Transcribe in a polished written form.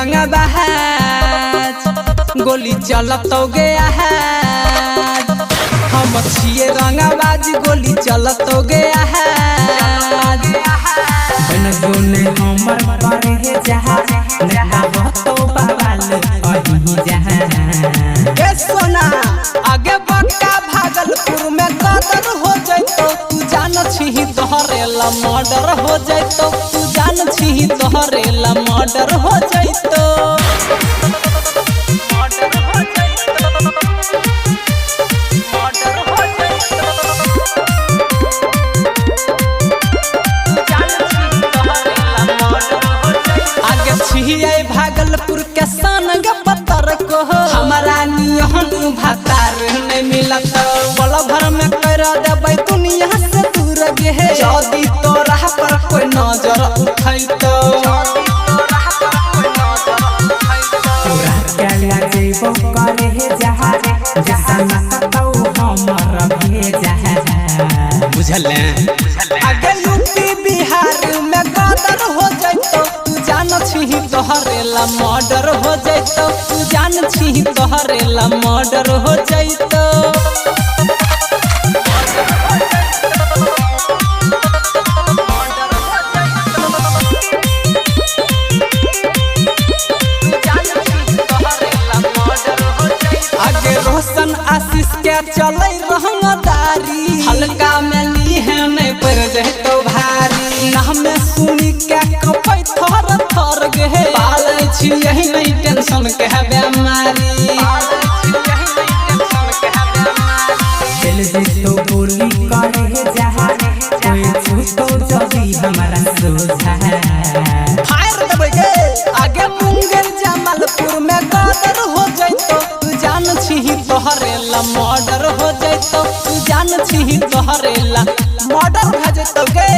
रंगबाज, गोली चलतौ गे आज। हम छियै रंगबाज, गोली चलतौ गे आज। बन जोने हमर करे जहा नका तो बवाल अही जहा। ए सोना, आगे बक्का भागलपुर में गदर हो जैतो। तू जान छिही तोहरे ला मर्डर हो जैतो। तू जान छिही तोहरे ला मर्डर हो जैतो। मर्डर हो जैतो, मर्डर हो जैतो। तू जान छिही तोहरे ला मर्डर हो जैतो। आगे छियै भागलपुर के सन पत्थर को, हमरा नियन भातार नहीं मिलत। पल भर में कर देबै दुनिया से दूर गे, जदी तोरा पर कोई नजर उठैतो। तोरा केला जेबो करे जहा जैसा तो हमर भेजा। बुझल? आगे यूपी बिहार में गदर हो जैतो। तू जान छिही तोहरे ला मर्डर हो जैतो। तू जान छिही तोहरे ला मर्डर हो जैतो। आगे रोशन आशीष के चले रंगदारी, हल्का में ली है नहीं पड़ जैतो भारी। नाम सुनी के कपै थर थर गे, पालै छी यही नहीं टेंशन के बेमारी। चल जेतो गोली करे जहा कोई छूतो जदी हमरा सोझा। फायर देबै गे। आगे मुंगेर जमालपुर में गदर हो जैतो। तू जान छिही तोहरे ला मर्डर हो जैतो। तू जान छिही तोहरे ला मर्डर भऽ जैतो गे।